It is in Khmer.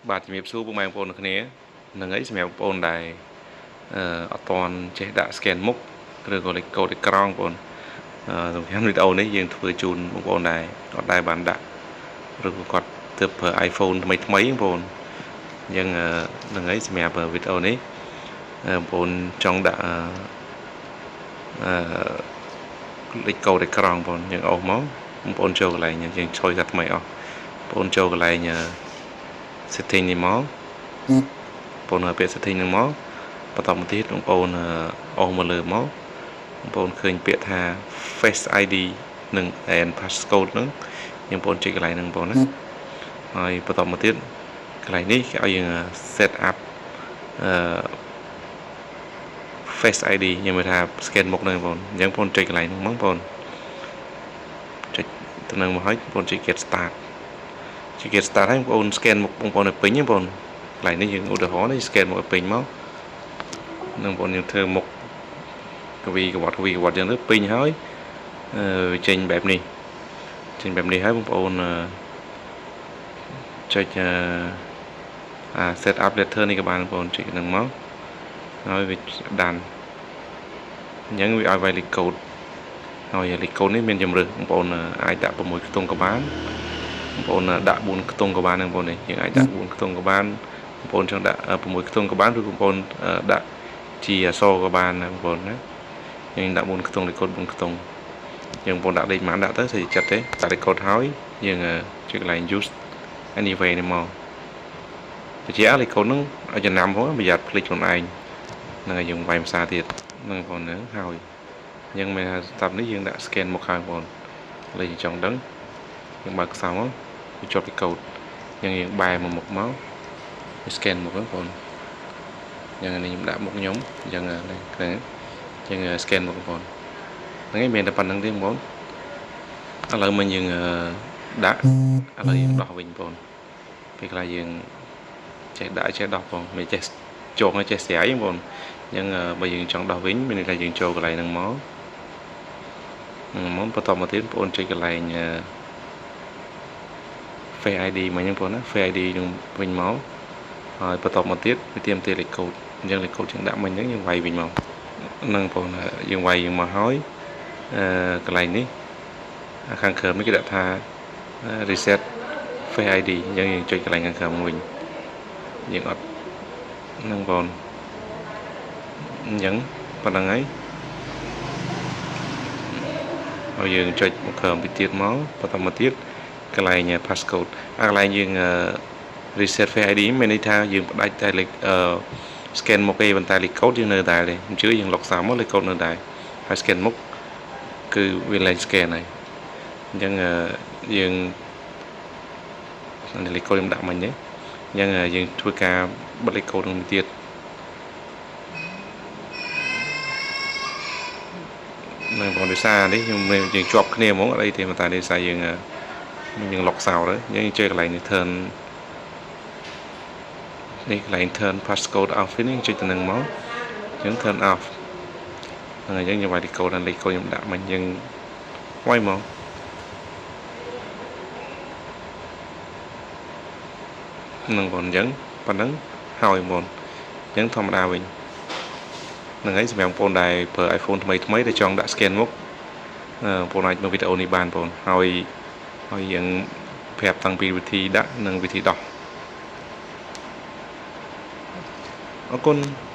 បាទជំរាបសួរពុកម៉ែបងប្អូនទាំងគ្នាហ្នឹងហើយសម្រាប់បងប្អូនដែលអត់ទាន់ចេះដាក់ scan មុខឬក៏លេខកូដអេក្រង់បងប្អូនសំខាន់វីដេអូនេះយើងធ្វើជូនបងប្អូនដែរអត់ដែលបានដាក់ឬក៏គាត់ទើបប្រើ iPhone ថ្មីថ្មីបងប្អូនអញ្ចឹងហ្នឹងហើយសម្រាប់វីដេអូនេះបងប្អូនចង់ដាក់អឺលេខកូដអេក្រង់បងប្អូនយើងអូសមកបងប្អូនចូលកន្លែងយើងឆុយថាថ្មីអស់បងប្អូនចូលកន្លែង setting នេះមកបងប្អូនពាក្យ setting ហ្នឹងមកបន្តមកទៀតបងប្អូនអូសមកលើមកបងប្អូនឃើញពាក្យថា Face ID និង and passcode ហ្នឹងយើងបងប្អូនចុចកន្លែងហ្នឹងបងប្អូនណាហើយបន្តមកទៀតកន្លែងនេះគេឲ្យយើង set up Face ID ខ្ញុំហៅថា scan មុខហ្នឹងបងប្អូនអញ្ចឹងបងប្អូនចុចកន្លែងហ្នឹងមកបងប្អូនចុចទៅនឹងមកហើយបងប្អូនចុច get start ចុច get start ហើយបងប្អូន scan មុខបងប្អូនឲ្យពេញបងប្អូនកន្លែងនេះយើងឧទាហរណ៍នេះ scan មុខឲ្យពេញមកនឹងបងប្អូនយើងធ្វើមុខកវីកវត្តកវីកវត្តអញ្ចឹងទៅពេញហើយអឺចេញបែបនេះចេញបែបនេះហើយបងប្អូនចុចអា set up later នេះក៏បានបងប្អូនចុចហ្នឹងមកហើយវា done អញ្ចឹងវាឲ្យវាយលេខកូដហើយលេខកូដនេះមានជំរើសបងប្អូនអាចដាក់6ខ្ទង់ក៏បានបងប្អូនដាក់4ខ្ទង់ក៏បានដែរបងប្អូននេះយើងអាចដាក់4ខ្ទង់ក៏បានបងប្អូនចង់ដាក់6ខ្ទង់ក៏បានឬបងប្អូនដាក់ជាអក្សរក៏បានដែរបងប្អូនណាយើងដាក់4ខ្ទង់លេខកូដ4ខ្ទង់យើងបងប្អូនដាក់លេខប៉ុន្មានដាក់ទៅស្អីចិត្តទេដាក់លេខកូដហើយយើងចុចកន្លែង use anyway នេះមកបញ្ជាក់លេខកូដហ្នឹងឲ្យចំណាំផងប្រយ័ត្នភ្លេចខ្លួនឯងហ្នឹងហើយយើងវាយភាសាទៀតហ្នឹងបងប្អូនហ្នឹងហើយអញ្ចឹងមានថាស្តាប់នេះយើងដាក់ scan មកហើយបងប្អូនឥឡូវយើងចង់ដឹងយើងបើកខ្សោមកវាជាប់ពីកូដអញ្ចឹងយើងបែរមកមុខមកវា scan មុខហ្នឹងបងប្អូនអញ្ចឹងនេះខ្ញុំដាក់មុខខ្ញុំអញ្ចឹងហ្នឹងអញ្ចឹង scan មុខបងប្អូនហ្នឹងឯងមានតែប៉ុណ្្នឹងទេបងប្អូនឥឡូវមិញយើងដាក់ឥឡូវយើងដោះវិញបងប្អូនពេលខ្លះយើងចេះដាក់ចេះដោះបងមិនចេះចងចេះស្រាយបងប្អូនអញ្ចឹងបើយើងចង់ដោះវិញមានន័យថាយើងចូលកន្លែងហ្នឹងមកហ្នឹងមកបន្តមកទៀតបងប្អូនចុចកន្លែង Face ID មកអញ្ចឹងបងប្អូនណា Face ID នឹងវិញមកហើយបន្តមកទៀតវាទាមទារលេខកូដអញ្ចឹងលេខកូដយើងដាក់មិញអញ្ចឹងយើងវាយវិញមកហ្នឹងបងប្អូនយើងវាយយើងមកហើយអឺកន្លែងនេះខាងក្រោមនេះគេដាក់ថា reset Face ID អញ្ចឹងយើងចុចកន្លែងខាងក្រោមវិញយើងអត់ហ្នឹងបងអញ្ចឹងប៉ុណ្្នឹងហើយហើយយើងចុចមកក្រោមពីទៀតមកបន្តមកទៀតកន្លែង passcode អាកន្លែងយើង reset Face ID មានន័យថាយើងផ្ដាច់តែលេខ scan មុខទេប៉ុន្តែលេខកូដយើងនៅតែទេអញ្ជើញយើងលុកសាមកលេខកូដនៅតែហើយ scan មុខគឺវាលែង scan ហើយអញ្ចឹងយើងលេខកូដខ្ញុំដាក់មិញទេអញ្ចឹងយើងធ្វើការបិទលេខកូដនឹងទៀតនឹងបងដោយសារនេះខ្ញុំយើងជាប់គ្នាហ្មងអត់អីទេប៉ុន្តែដោយសារយើងយើងលុកសោទៅយើងចុចកន្លែងនេះ turn នេះកន្លែង turn passcode off នេះចុចទៅនឹងមកអញ្ចឹង turn off ហ្នឹងហើយអញ្ចឹងខ្ញុំវាយលេខកូដលេខកូដខ្ញុំដាក់មិញយើងវាយមកហ្នឹងបងអញ្ចឹងប៉ុណ្ណឹងហើយបងអញ្ចឹងធម្មតាវិញហ្នឹងហើយសម្រាប់បងប្អូនដែលប្រើ iPhone ថ្មីថ្មីដែលចង់ដាក់ scan មុខបងប្អូនអាចមើលវីដេអូនេះបានបងហើយហើយយើងប្រាប់តាំងពីវិធីដាក់និងវិធីដោះអរគុណ។